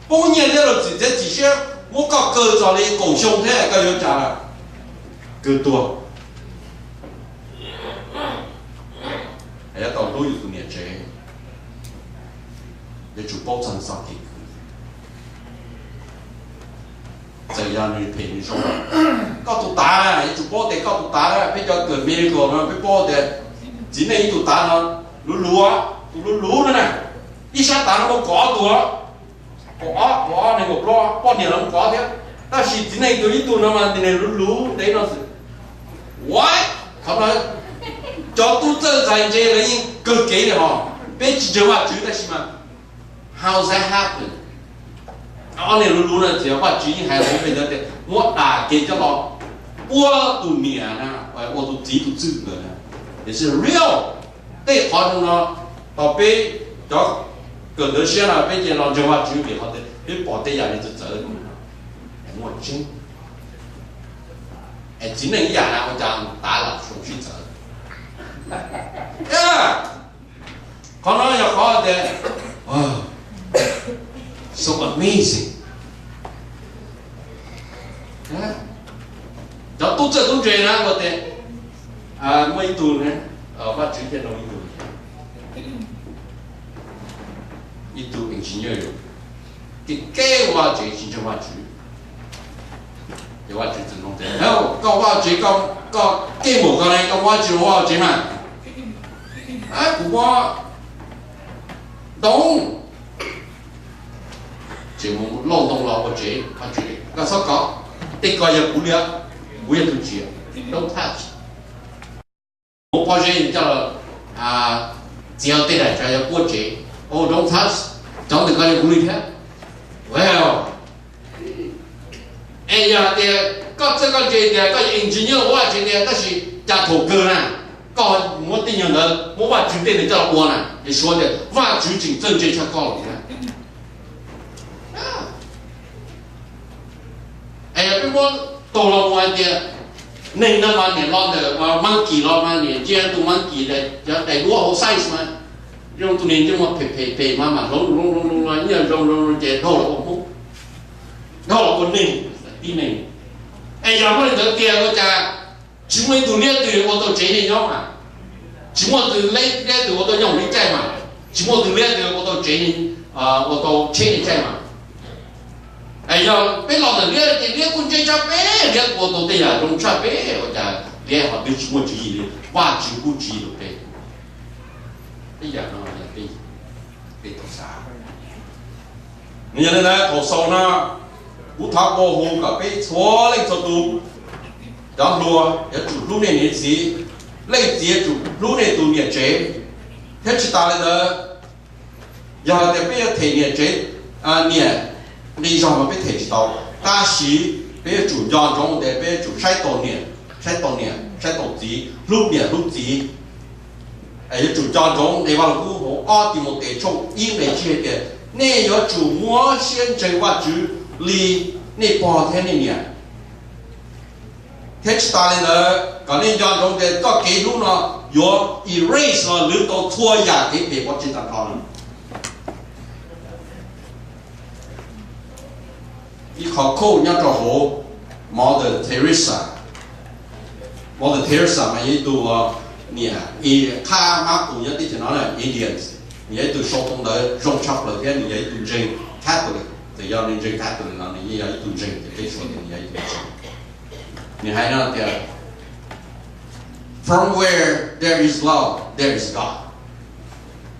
poob nyiaj thiab luag txim txiav txim siab muab koj kaw txog li kaum xyoo thiab koj yuav cas? Kaw tuag. Yuav tau hlub yus tus niam tsev, yuav tsum paub txog nws txoj kev khwv. Txawm yog nws phem nws zoo, koj tus tav na, yuav tsum paub tias koj tus tav na, peb cov kawm medical no peb paub tias txiv neej ib tug tav no luv luv, tus luv luv no na, ib sab tav no muaj kaum ob tug, kaum ob, kaum ob nees nkaum plaub, poj niam los muaj kaum ob thiab, tab sis txiv neej tus ib tug no mas nws luv luv ntev no xwb. Ua, qhov no cov tub txawj ntxhais ntse lawv yeej kawg kev li hos, peb tsis ntseeg Vajtswv tab sis mas how that happen? Ob niag luv luv no txiv Vajtswv yeej hais hauv peb ntawd tias muab dam kev coj los ua tus niam na, ua tus txiv tus txwj ntawd na. Tiam sis real tej qhov zoo no, tau peb cov kawm ntawv siab no peb cia los ntseeg Vajtswv vim qhov tias peb pom tej yam li txawv txawv muaj tseeb. Es txiv neej ib yam na ua cas tav los zoo sib txawv. Qhov no yog qhov tias so amazing. Cov tub txawj tub ntse na ua tias muaj ib tug, Vajtswv thiaj nug ib tug, ib tug engineer, kev kev ua tsev tsis ntseeg Vajtswv. Ces Vajtswv txawm nug tias, koj ua tsev, koj kev mus koj ne, koj ua tsis ua tsev mas? Kuv ua ntoo. Ces mus lauj ntoo los ua tsev. Vajtswv, koj txhob kov, tej ko yog kuv li, kuv yog tus tsim, don't touch. Muab pob zeb coj los txiav tej daim tsawv yog kuv ua tsev, don't touch, cov ntawm ko yog kuv li thiab. Well, es yog hais tias koj txawj koj ntse tias koj yog engineer ua tsev tiag, tab sis cas thaum kawg na koj muab tej nyuag ntawd, muab Vajtswv tej ntawd coj los ua na, es suav tias Vajtswv tseem txawj ntse tshaj koj lawm thiab. Es yog peb muab taug los mus hais tias neeg no mas niam los ntawm monkey los mas niam ntsia tus monkey cov daim duab hauv size mas zoo, tus niam ntsia mas phem phem phem mas mam hloov hloov hloov los nyiaj zoo zoo ces dhau los ua Hmoob, dhau los ua neeg, tib neeg. Es yog muaj li ntawd tiag ua cas tsis muaj ib tug liab twg ua tau tsev nyob mas? Tsis muaj tus liab twg ua tau nyob li caij mas? Tsis muaj tus liab twg ua tau tsev, ua tau tsheb li caij mas? Es yog peb los ntawm liab ces liab kuj ntse tshaj peb, liab kuj ua tau tej yam zoo tshaj peb, ua cas liab ho twb tsis muaj tswv yim li Vajtswv pub tswv yim rau peb? Tej yam no yog peb tau xav. Yog li ntawd thaum xaus no, kuv thov ua hu kom peb txhua leej txhua tus, cov hluas yuav tsum hlub nej niam txiv, leej txiv yuav tsum hlub nej tus niam tsev, thiab tsis tas li ntawd, yog hais tias peb yuav them niam tsev, niam nqi zog mas peb them tsis tau, tab sis peb yuav tsum nco ntsoov tias peb yuav tsum saib taus niam, saib taus niam, saib taus txiv, hlub niam hlub txiv. Es yuav tsum nco ntsoov nqe Vaj Lug Kub hauv ob Timautes tshooj ib nqe tsib hais tias, nej yuav tsum muab siab ntseeg Vajtswv li nej pog thiab nej niam. Thiab tsis tas li ntawd, kom nej nco ntsoov tias txoj kev hlub no yuav erase los lwv tau txhua yam kev phem pov tseg tag nrho no. Ib qho quote nyob rau hauv Mother Teresa. Mother Teresa mas yog ib tug niam qhab mab qus nyob teb chaws no, Indians. Nws yog ib tug sau ntawv zoo tshaj plaws thiab nws yog ib tug ntseeg Catholic. Txawm yog nws ntseeg Catholic los nws yeej yog ib tug ntseeg, ces peb suav tias nws yog ib tug ntseeg. Nws hais no tias, From where there is love, there is God.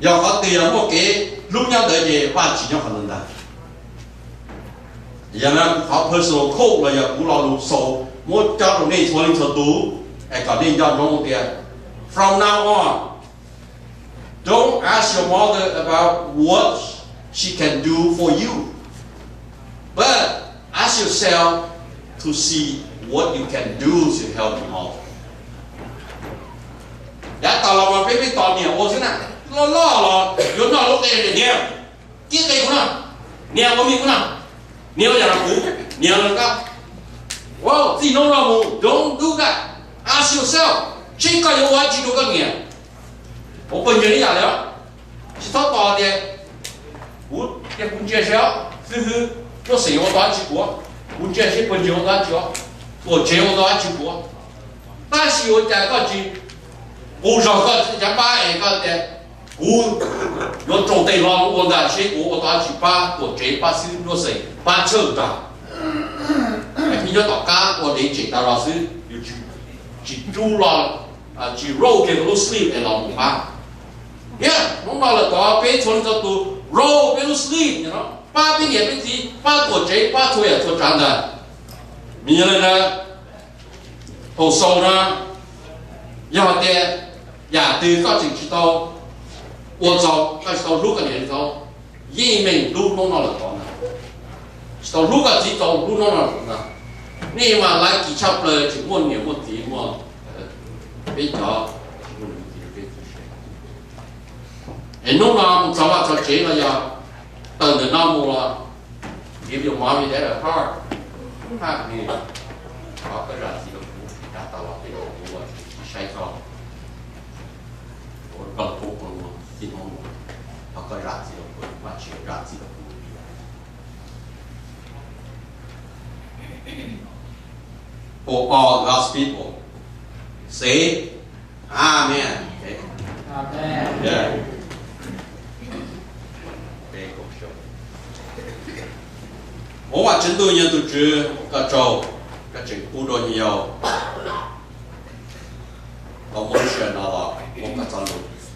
Yog qhov twg yog muaj kev hlub nyob ntawd ces Vajtswv nyob qhov ntawd ntag. Yog no kuv qhov personal quote los yog kuv lo lus xaus muab cob rau nej txhua leej txhua tus, es kom nej nco ntsoov tias, from now on, don't ask your mother about what she can do for you, but ask yourself to see what you can do to help your mother. Yav tas los mas peb peb tos niam ua xwb na, loj loj los yuav noj lub qe tias, niam, kib qe kuv no, niam ua mi kuv no, niam ua yam no kuv, niam ua koj. Txij hnub no mus don't do that, ask yourself, seb koj yuav ua dab tsi rau koj niam. Kuv pawg ntseeg ib yam li, tsis txhob tos tias kuv, tias kuv ntsia seb xib hwb Nuj Xeem ua tau dab tsi kuv, kuv ntsia seb pawg ntseeg ua tau dab tsi, tuam tsev ua tau dab tsi kuv. Tab sis ua cas koj tsis pub zog koj cov pab es koj tias, kuv yuav rau tej lo ua ntawd seb kuv ua tau dab tsi pab tuam tsev, pab xib hwb Nuj Xeem, pab church. Nyob tom qab ua dev tsem tas los xwb, yus tsis rub los, tsis roll kiag lub sleeve es los mus pab. Thiab hnub no lawm tod peb txhua leej txhua tus roll peb lub sleeve, pab peb niam peb txiv, pab tuam tsev, pab txhua yam txhua tsav ntawd. Vim yog li ntawd, thaum xaus no, yog hais tias yam twg koj tseem tsis tau ua txaus, koj tsis tau hlub koj niam txiv txaus, yeej meem hlub hnub no lawm tod ntag. Tsis tau hlub koj txiv txaus hlub hnub no lawm tod ntag. Nej mas laiv kis tshaj plaws tsis muaj niam muaj txiv muaj, peb cov tsis muaj niam muaj txiv peb txhua se. Es hnub no mus txog vaj txog tsev los yog tawm ntawm no mus los, give your mommy dad a hug, thov koj zam txim rau kuv, yav tas los tej zaum kuv ua tsis saib koj, ua rau koj pub ua txij hnub no, thov koj zam txim rau kuv, Vajtswv zam txim rau kuv. For all God's people, say, Amen. Ua Vajtswv ntuj, yog tus Tswv koj tsaug, koj tseem pub rau nyuam yaus tau muaj lub sij hawm no los muab koj txoj lus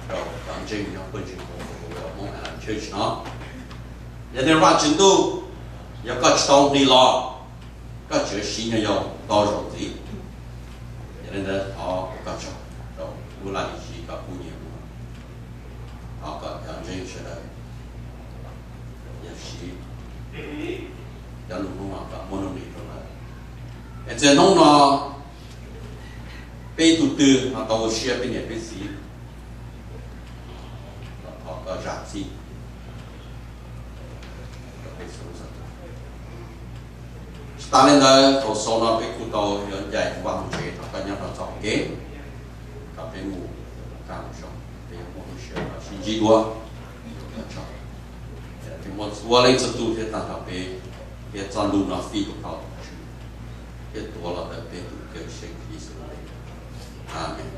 rau cov ntseeg nyob pawg ntseeg hauv Hmoob Island Church no. Yog nej Vajtswv ntuj, yog koj tsis tau hnia los, koj tseem siv nyuam yaus tau zaum ntxiv. Yog li ntawd thov koj tsaug rau lub laj lim siv koj pub nyiam mus, thov kom cov ntseeg sawv daws yog siv cov lus hnub no kom muaj nuj nqis rau lawv. Es txij hnub no peb tus twg ho tau ua siab peb niam peb txiv, thov koj zam txim. Tsis tas li ntawd, thaum xaus no peb kuj tau yuav ncaim vaj mus tsev, thov koj nyob rau txoj kev, kom peb mus kaj mus zoo, peb yuav muaj lub sij hawm sib ntsib dua. Peb muab txhua leej txhua tus thiab tag nrho peb, thiab txoj lus no fij rau tau, thiab tuav los ntawm peb tus Cawmseej Yexus. Amen.